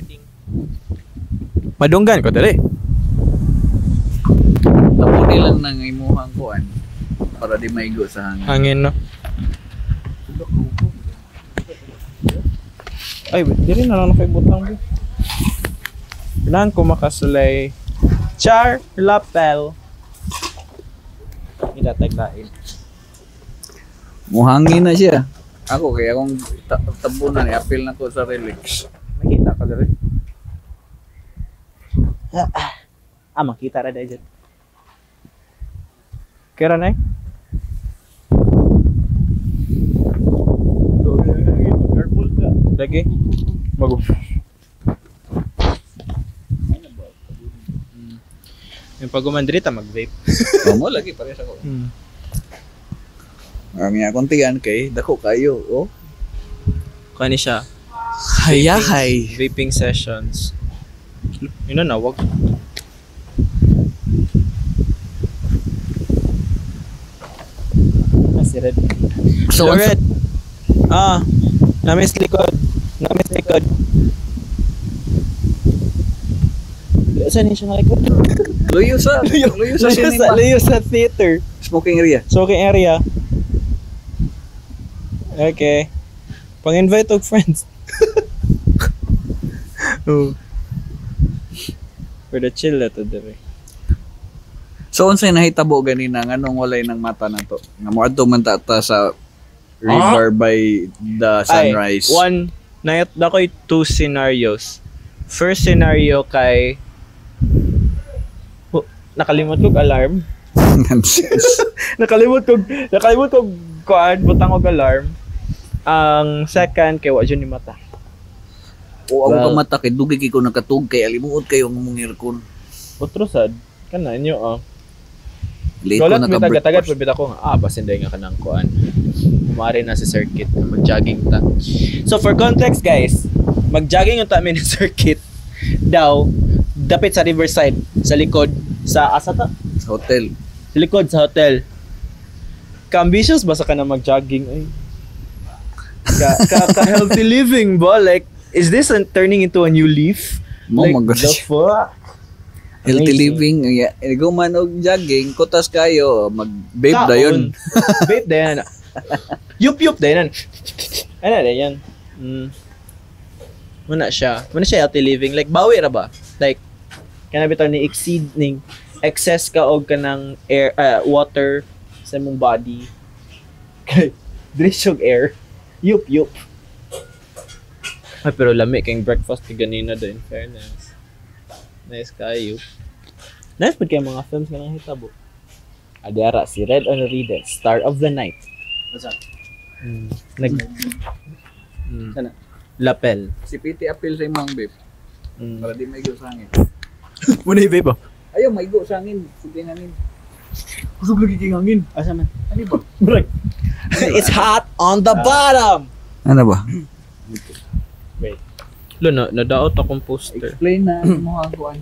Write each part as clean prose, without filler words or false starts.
Recording. Madunggan ko dali. Tapuni lang ng imuhang kuan para di maigo sa hangin. Hangin, no? Ay, wait, diri na lang nakaibutang ba? Kailangan ko makasulay. Char lapel. Idataglain. Muhangin na siya. Ako kay akong tabunan, i-appeal na ko sa relics. Makita ka diri. Ah, makita ra dahil dyan. Kira na eh? Lagi? Mag. Yung pag umandrita, mag-vape. Oh, mo lagi parehas ako. Ang iya akong tiyan kay dako kayo, oh. Kani siya, Hayahay. Vaping sessions. Yun na, wag. Ah, si Red. So, Hello, Red. Ah, namis likod. Namis likod. Saan yun siya nalikod? Luyo sa cinema. Luyo sa theater. Smoking area. Smoking area. Okay. Pang-invite og friends. Oh. For the chill na to, diba? So unsay nahitabo ganina nganong walay nang mata nato? Nga moadto man ta ta sa river by the sunrise. Ay, one, nayat na ko'y two scenarios. First scenario kay oh, nakalimot kog alarm. Nonsense. Nakalimot kog kuan, butang og alarm. Ang second kay wa jud ni mata. O ako Well- ka mata kay dugay kay ko nakatug kay alimuot kayo ang mong aircon. Otro sad kana inyo ah. Late ko Golat mi taga-tagad naka-breakfast. pabit ako nga ah basin dahil nga kanang kuan. Kumari na sa circuit mag-jogging ta. So for context guys, mag-jogging yung ta mi na circuit daw dapit sa riverside sa likod sa asa ta? Sa hotel. Sa likod sa hotel. Ka-ambitious ba sa ka na mag-jogging ay? Ka healthy living ba? Like is this turning into a new leaf? Mo Like, magod the siya. fuck? Healthy Amazing. living. Yeah. Ikaw man og jogging, kutas kayo, mag-vape Kaon. dayon. Vape dayon. Yup yup dayon. Ano dayon? Muna siya. Muna siya healthy living. Like bawi ra ba? Like kana bitaw ni exceed ning excess ka og kanang air water sa imong body. Kay diri siyang air. Yup yup. Ay, pero lami kayong breakfast kay ganina do in fairness. Nice kayo. Nice pud kay mga films nga nanghitabo. Adara si Red on Reader, Star of the Night. What's up? Nag Sana. Lapel. Si PT appeal sa imong vape para di maigo sa hangin. Muna yung vape ah. Ayaw maigo sa hangin, sige hangin. Kusog lagi kay hangin. Asa man? Ano ba? It's hot on the bottom. Ano ba? Wait. Lo na nadaot akong poster. Explain na imong kuan.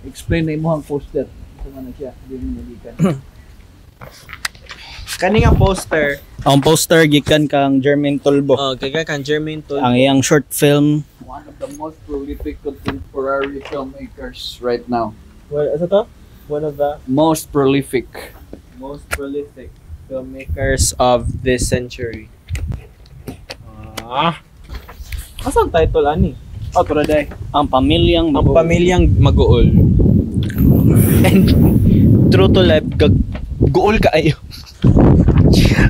Explain na imong poster. Ito man na siya, di mo nagikan. Kani nga poster. Ang poster gikan kang Jermaine Tolbo. Oh, kay kang Jermaine Tol. Ang iyang short film One of the most prolific contemporary filmmakers right now. Well, asa to? One of the Most prolific. most prolific filmmakers of this century. Ah. Asa ang title ani? Oh, tura day. Ang Pamilyang Ang Maguol. Pamilyang Maguol. And true to life, guol kaayo.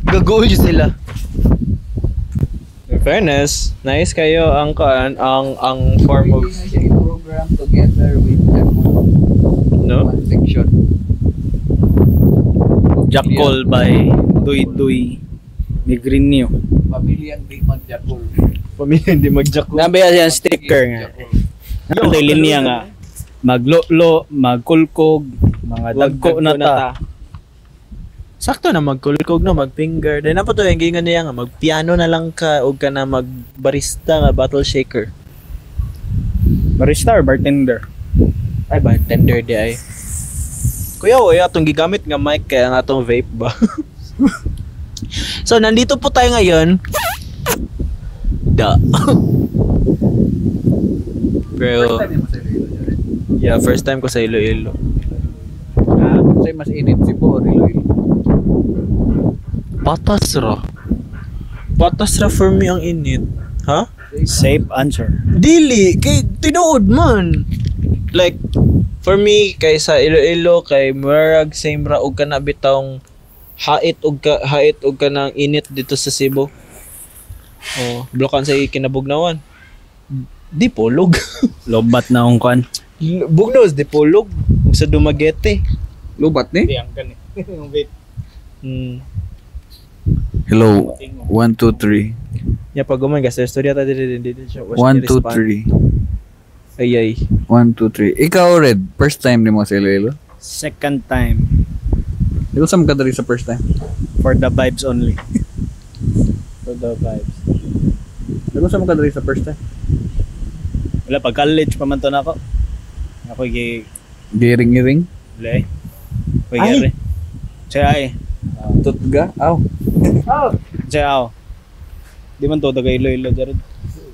Gaguol yun sila. In fairness, nice kayo ang kaan ang form of Pwede na siya i-program together with Jackal. No? One section. Jackal by Duy Duy Negrinio. Pamilyang di mag-Jackal. Pamilya hindi magjakol. Nabi siya sticker nga. Nabi linya nga maglolo, magkulkog, mga dagko na ta. Sakto na magkulkog no, magfinger. Then na pa to yung gingan niya nga magpiano na lang ka og ka na magbarista nga bottle shaker. Barista or bartender? Ay bartender di ay. Kuya, oy, atong gigamit nga mic kaya nga atong vape ba. So nandito po tayo ngayon. Da. Pero yeah, first time ko sa Iloilo. Kasi mas init Cebu or Iloilo? Patas ra. Patas ra for me ang init. Ha? Safe answer. Dili kay tinuod man. Like for me kay sa Iloilo kay murag same ra og kana bitawng hait og kanang init dito sa Cebu. Oh, blokan sa kinabugnawan. Di polog. Lobat na akong kuan. Bugnaw di polog ug sa Dumaguete. Lubat ni? Hindi ang gani. Wait. Hello. 1 2 3. Nya pag guman kasi istorya ta dili dili siya. 1 2 3. Ay ay. 1 2 3. Ikaw Red, first time nimo sa Iloilo? Second time. Di ko sa kadiri sa first time. For the vibes only. For the vibes. Di ko sa kadiri sa first time. Wala, pag college pa man to na ako. Ako gi Giring-giring. Wala eh. Uy, gari. Siya ay. Tutga. Aw. Siya aw. Di man to taga Iloilo, Jared.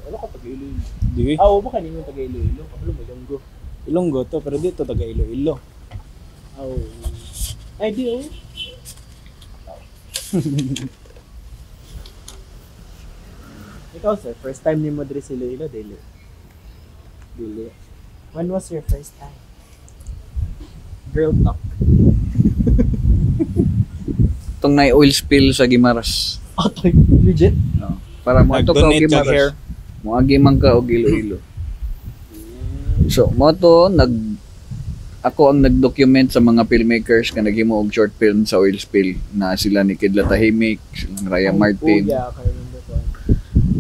Ano ka taga Iloilo? Di. Ah, ba kaningon taga Iloilo? Kabalo mo Ilonggo. Ilonggo to, pero dito taga Iloilo. Aw. Ay di oh. Ikaw sir, first time nimo diri sa Iloilo dili? Dili. When was your first time? Girl talk. Tong na oil spill sa Gimaras. Atoy, legit? No. Para mo ato ka og Nag-donate kag hair. Gimaras. Moagi man ka og Iloilo. So, mo to nag ako ang nag-document sa mga filmmakers nga naghimo og short film sa oil spill na sila ni Kidlat Tahimik, silang Raya Martin. Oh, yeah, I remember ko.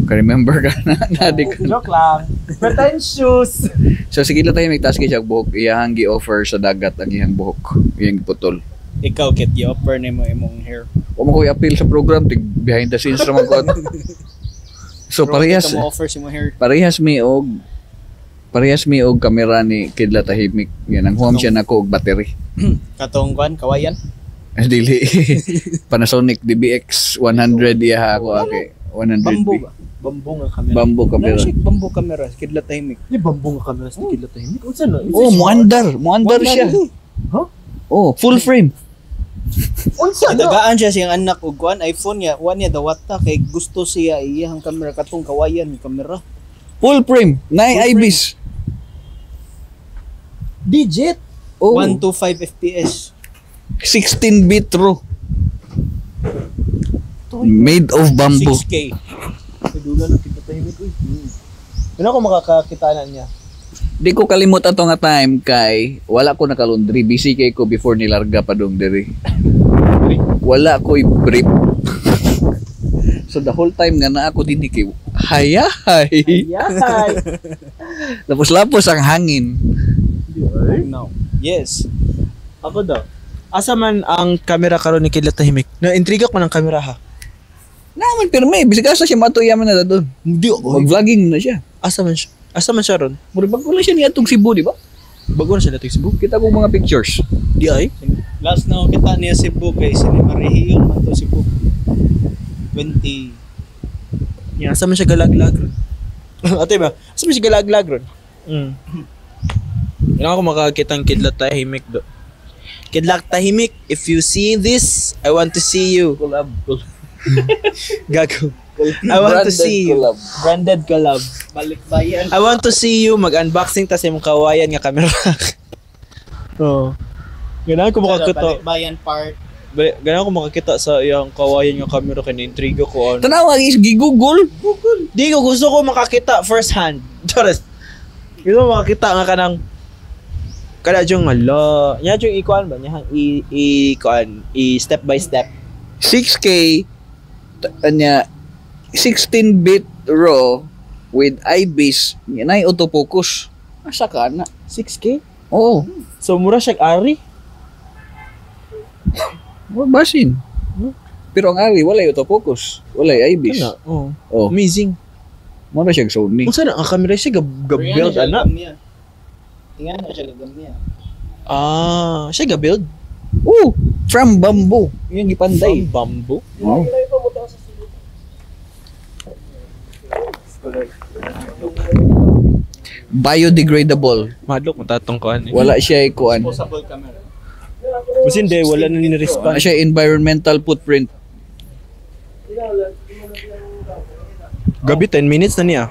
Ka-remember ka na, na di ka. Joke lang. Pretentious. So si Kidlat Tahimik taas kay siya og buhok, iyahang gi-offer sa dagat ang iyang buhok, iyang giputol. Ikaw, Kit, i-offer nimo imong hair. Wa man ko i-appeal sa program tig behind the scenes ra man ko ato. So Pero parehas kita mo offer si mo hair. parehas mi og kamera ni Kidlat Tahimik. Yan ang huwam siya nako og battery. Katong kuan, kawayan. Dili. Panasonic DBX 100 iya ako ake. 100B. Bambo ba? Bambo nga camera. Bambo kamera. Wala siya bambo camera, Kidlat Tahimik. Di bambo nga camera sa Kidlat Tahimik. Unsa no? Oh, muandar, muandar siya. Huh? Oh, full frame. Unsa no? Tagaan siya siyang anak og kuan iPhone niya, wa niya dawata kay gusto siya iyang camera katong kawayan yung camera. Full frame. 9 IBIS. Digit. Oh, 125 FPS. 16-bit raw. Made of bamboo. 6K. Dula ng Kidlat Tahimik uy. Ano ako makakakita na niya? Di ko kalimot ato nga time kay wala ko nakalundri. Busy kay ko before nilarga pa dong diri. Wala ko'y brief. So the whole time nga na ako dinhi kay hayahay. Yahay. Lapos-lapos ang hangin. No. Yes. Ako daw. Asa man ang kamera karon ni Kidlat Tahimik? Na intriga ko ng kamera ha. Naman pirmi, bisag asa siya matuya man na doon. Hindi Mag-vlogging na siya. Asa man siya? Asa man siya ron? Mura bago lang siya niya atong Cebu, di ba? Bago na siya natin Cebu. Kita ko mga pictures. Di ay. Last na ako kita niya Cebu kay Sinemarehiyon man to Cebu. 20 Yeah, asa man siya galaglag ron? Ate ba? Asa man siya galaglag ron? Kailangan ko makakita ang Kidlat Tahimik do. Kidlat Tahimik, if you see this, I want to see you. Collab. Gago. I want to see you. Collab. Branded collab. balikbayan. I want to see you mag-unboxing tas imong kawayan nga camera. Oo. Ganahan ko makakita. Balikbayan part. Ganahan ko makakita sa iyang kawayan nga camera kay intriga ko ano. Tanawa is gigugol. Di ko gusto ko makakita first hand. Charas. Gusto ko makakita nga kanang kada jung ala. Nya jung ikuan ba nya i i kuan i step by step. 6K anya 16-bit raw with IBIS yan ay autofocus. Asa ka na? 6K? Oo. So mura siya ari. Oh, basin. Pero ang ari walay autofocus, walay IBIS. Kana. Oh. Oh, Amazing. mo na siya Sony. Unsa na ang camera siya gab, gab build ana? Tingnan na siya gagamya. Ah, siya ga build. Oh, from bamboo. Yung gipanday. From bamboo. Oh. Biodegradable. Madlok mo tatong kuan eh. Wala siya kuan. Kasi hindi, wala na ni-respond. Wala siya environmental footprint. Gabi 10 minutes na niya.